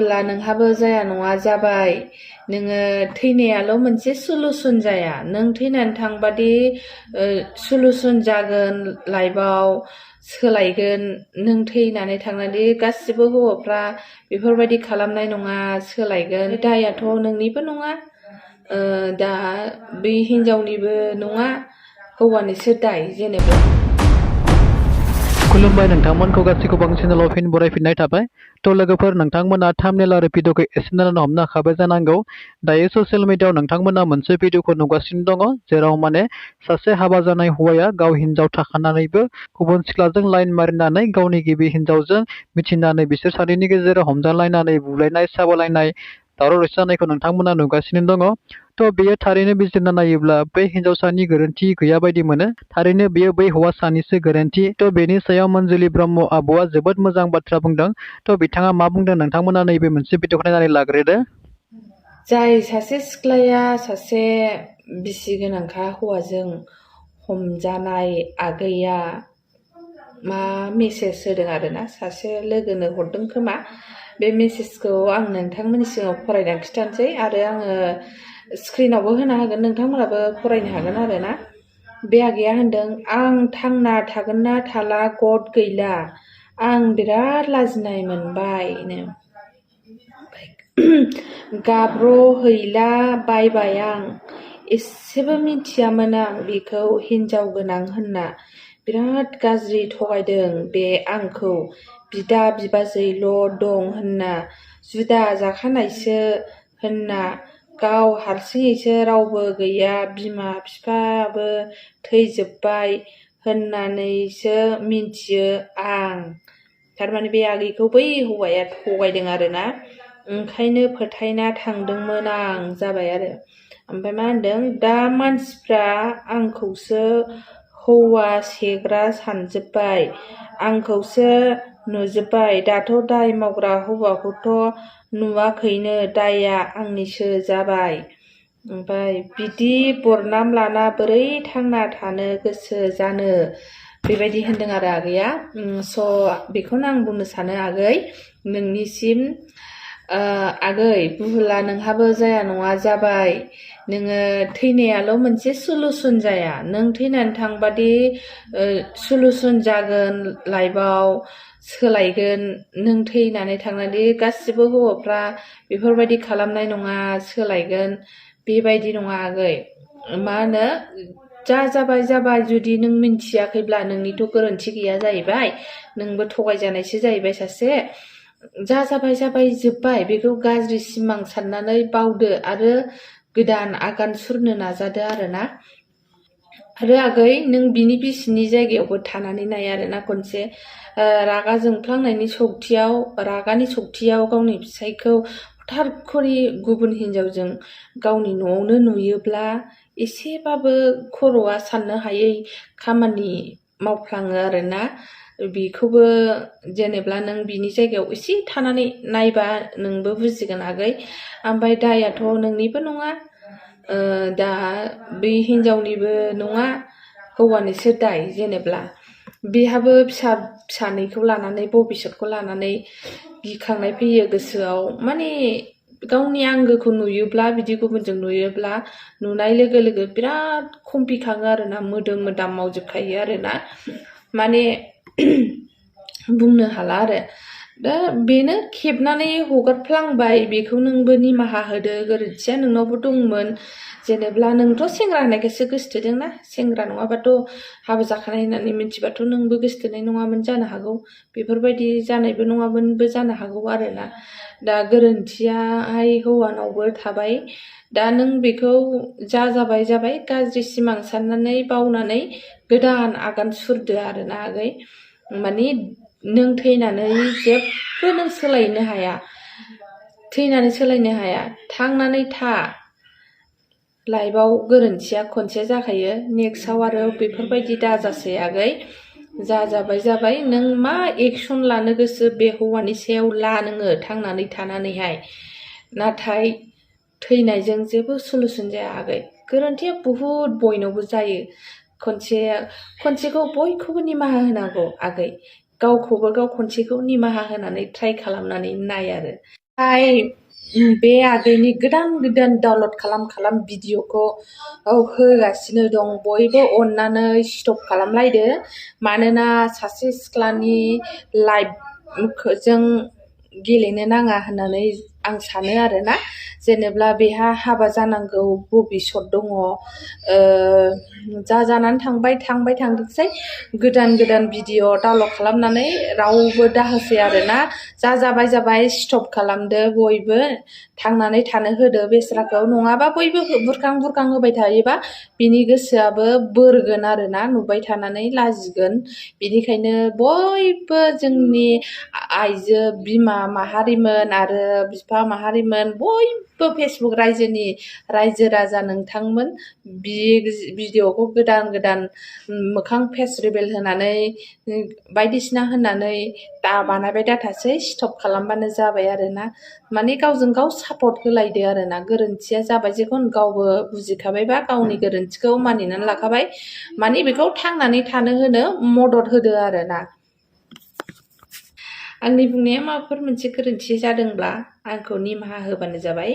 बुहुला नोंहाबो जाया नङा जाबाय नोङो थैनायाल' मोनसे सलुसन जाया नों थैनानै थांबादि सलुसन जागोन लाइफआव सोलायगोन नों थैनानै थांनानै गासिबो हौवाफ्रा बेफोरबायदि खालामनाय नङा सोलायगोन दायाथ' नोंनिबो नङा दा बै हिनजावनिबो नङा हौवानिसो दाय जेनेबा खुलुमबाय नोंथांमोनखौ गासैखौ चेनेलाव फिन बरायफिननाय थाबाय थ' लोगोफोर नोंथांमोना थाम्बनेल आरो भिडिअखौ एसेनो हमनो हाखाबाय जानांगौ दायो ससियेल मिडियायाव नोंथांमोना मोनसे भिडिअखौ नुगासिनो दङ जेराव माने सासे हाबा जानाय हौवाया गाव हिनजाव थाखानानैबो गुबुन सिख्लाजों लाइन मारिनानै गावनि गिबि हिनजावजों मिथिनानै बिसोर सानैनि गेजेराव हमजालायनानै बुलायनाय साबलायनाय दावराव दावसि जानायखौ नोंथांमोना नुगासिनो दङ थ' बेयो थारैनो बिजिरना नायोब्ला बै हिनजावसानि गोरोन्थि गैया बायदि मोनो थारैनो बेयो बै हौवासानिसो गोरोन्थि थ' बेनि सायाव मनजुलि ब्रह्म आब'आ जोबोद मोजां बाथ्रा बुंदों थ' बिथाङा मा बुंदों नोंथांमोना नैबे मोनसे भिडिअखौ नायनानै लाग्रोदो जाय सासे सिख्लाया सासे बिसि गोनांखा हौवाजों हमजानाय आगैया मा मेसेज होदों आरोना सासे लोगोनो हरदों खोमा बे मेसेजखौ आं नोंथांमोननि सिगाङाव फरायनानै खिथानोसै आरो आङो स्क्रिनावबो होना होगोन नोंथांमोनाबो फरायनो हागोन आरोना बे आगैया होनदों आं थांना थागोन ना थाला गद गैला आं बिराद लाजिनाय मोनबायनो गाब्र'हैला बायबाय आं एसेबो मिथियामोन आं बेखौ हिनजाव गोनां होनना बिराद गाज्रि थगायदों बे आंखौ बिदा बिबाजैल' दं होनना जुदा जाखानायसो होनना गाव हारसिङैसो रावबो गैया बिमा बिफाबो थैजोब्बाय होननानैसो मिन्थियो आं थारमाने बे आगैखौ बै हौवाया थगायदों आरोना ओंखायनो फोथायना थांदोंमोन आं जाबाय आरो ओमफ्राय मा होनदों दा मानसिफ्रा आंखौसो हौवा सेग्रा सानजोब्बाय आंखौसो नुजोब्बाय दाथ' दाय मावग्रा हौवाखौथ' नुवाखैनो दाया आंनिसो जाबाय ओमफ्राय बिदि बरनाम लाना बोरै थांना थानो गोसो जानो बेबायदि होनदों आरो आगैया स' बेखौनो आं बुंनो सानो आगै नोंनिसिम आगै बुहुला नोंहाबो जाया नङा जाबाय नोङो थैनायाल' मोनसे सलुसन जाया नों थैनानै थांबादि सलुसन जागोन लाइफआव सोलायगोन नों थैनानै थांनानै गासिबो हौवाफ्रा बेफोरबायदि खालामनाय नङा सोलायगोन बेबायदि नङा आगै मा होनो जा जाबाय जाबाय जुदि नों मिन्थियाखैब्ला नोंनिथ' गोरोन्थि गैया जाहैबाय नोंबो थगायजानायसो जाहैबाय सासे जा जाबाय जाबाय जोब्बाय बेखौ गाज्रि सिमां साननानै बावदो आरो गोदान आगान सुरनो नाजादो आरोना आरो आगै नों बिनि बिसिनि जायगायावबो थानानै नाय आरोना खनसे रागा जोंफ्लांनायनि रागानि सक्तियाव गावनि फिसायखौ हठात खरि गुबुन हिनजावजों गावनि न'आवनो नुयोब्ला एसेबाबो खर'आ साननो हायै खामानि मावफ्लाङो आरोना बेखौबो जेनेबा नों बिनि जायगायाव एसे थानानै नायबा नोंबो बुजिगोन आगै ओमफ्राय दायाथ' नोंनिबो नङा दा बै हिनजावनिबो नङा हौवानिसो दाय जेनेबा बेहाबो फिसानैखौ लानानै भबिसतखौ लानानै गिखांनाय फैयो गोसोआव माने गावनि आंगोखौ नुयोब्ला बिदि गुबुनजों नुयोब्ला नुनाय लोगो लोगो बिराद खम्पिखाङो आरोना मोदोम मोदाम मावजोबखायो आरोना माने बुंनो हाला आरो दा बेनो खेबनानै हगारफ्लांबाय बेखौ नोंबो निमाहा होदो गोरोन्थिया नोंनावबो दंमोन जेनेब्ला नोंथ' सेंग्रा होननायखायसो गोसोथोदोंना सेंग्रा नङाबाथ' हाबा जाखानाय होननानै मिथिबाथ' नोंबो गोसोथोनाय नङामोन जानो हागौ बेफोरबायदि जानायबो नङामोनबो जानो हागौ आरोना दा गोरोन्थियाहाय हौवानावबो थाबाय दा नों बेखौ जा जाबाय जाबाय गाज्रि सिमां साननानै बावनानै गोदान आगान सुरदो आरोना आगै माने नों थैनानै जेबो नों सोलायनो हाया थांनानै था लाइफआव गोरोन्थिया खनसे जाखायो नेक्स्टआव आरो बेफोरबायदि दाजासै आगै जा जाबाय जाबाय नों मा एक्सन लानो गोसो बे हौवानि सायाव ला नोङो थांनानै थानानैहाय नाथाय थैनायजों जेबो सलुसन जाया आगै गोरोन्थिया बुहुद बयनावबो जायो खनसेखौ बयखौबो निमाहा होनांगौ आगै गावखौबो गाव खनसेखौ निमाहा होनानै ट्राइ खालामनानै नाय आरो बे आगैनि गोदान डाउनलड खालाम भिडिअखौ होगासिनो दं। बयबो अननानै स्टप खालामलायदो, मानोना सासे सिख्लानि लाइफजों गेलेनो नाङा होननानै आं सानो आरोना। जेनेब्ला बेहा हाबा जानांगौ भबिसत दङ, जानानै थांबाय थांथोंसै। गोदान भिडिअ डाउनलड खालामनानै रावबो दाहोसै आरोना। जाबाय स्टप खालामदो, बयबो थांनानै थानो होदो बेस्राखौ। नङाबा बयबो बुरखां होबाय थायोबा बिनि गोसोआबो बोरगोन आरोना, नुबाय थानानै लाजिगोन। बेनिखायनो बयबो जोंनि आइजो बिमा माहारिमोन आरो बिफा माहारिमोन, बयबो फेसबुक रायजोनि रायजो राजा नोंथांमोन बे भिडिअखौ गोदान मोखां फेस रिभिल होनानै बायदिसिना होनानै बानायबाय दाथासै, स्टप खालामबानो जाबाय आरोना। माने गावजों गाव सापर्ट होलायदो आरोना। गोरोन्थिया जाबाय जेखुनु गावबो बुजिखाबायबा गावनि गोरोन्थिखौ मानिनानै लाखाबाय, माने बेखौ थांनानै थानो होनो मदद होदो आरोना। आंनि बुंनाया माबाफोर मोनसे गोरोन्थि जादोंब्ला आंखौ निमाहा होबानो जाबाय।